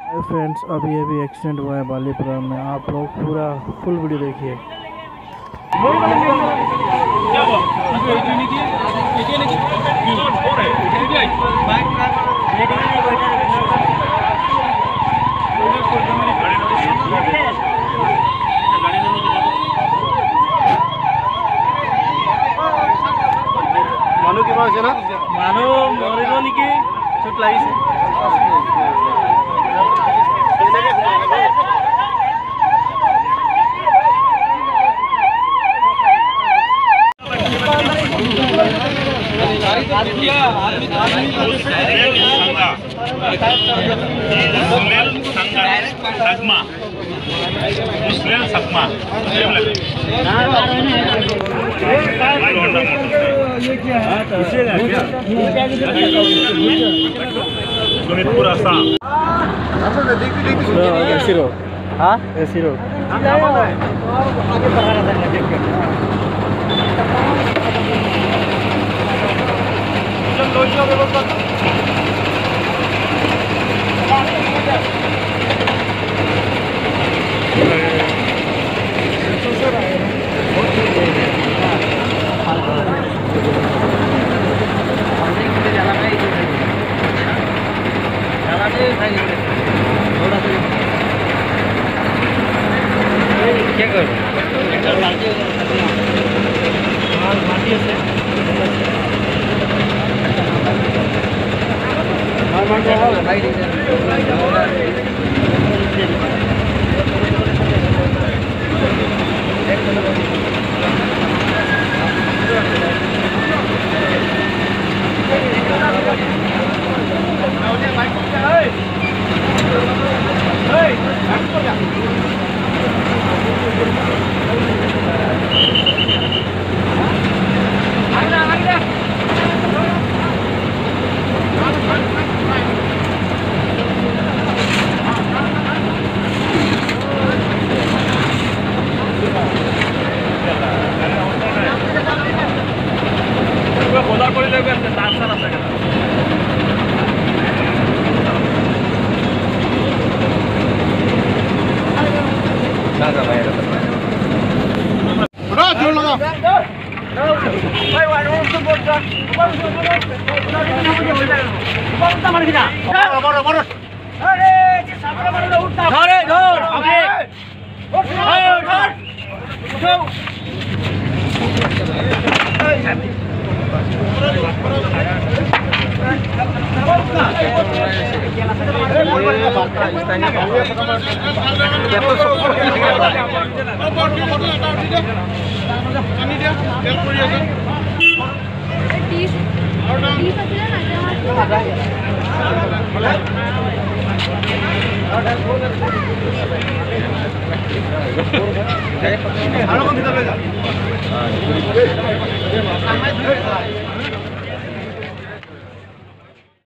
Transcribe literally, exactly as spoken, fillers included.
Hi friends, अभी अभी एक्सीडेंट हुआ है बालीपुरा में, आप लोग पूरा फुल वीडियो देखिए। মানুহ কিবা হৈছে না? মানুহ মৰিব নেকি? চুট লাগিছে। Sangal, Chakma. Muslim Chakma. Sonitpur, Assam. हाँ? ऐसी रो। हाँ? क्या करो?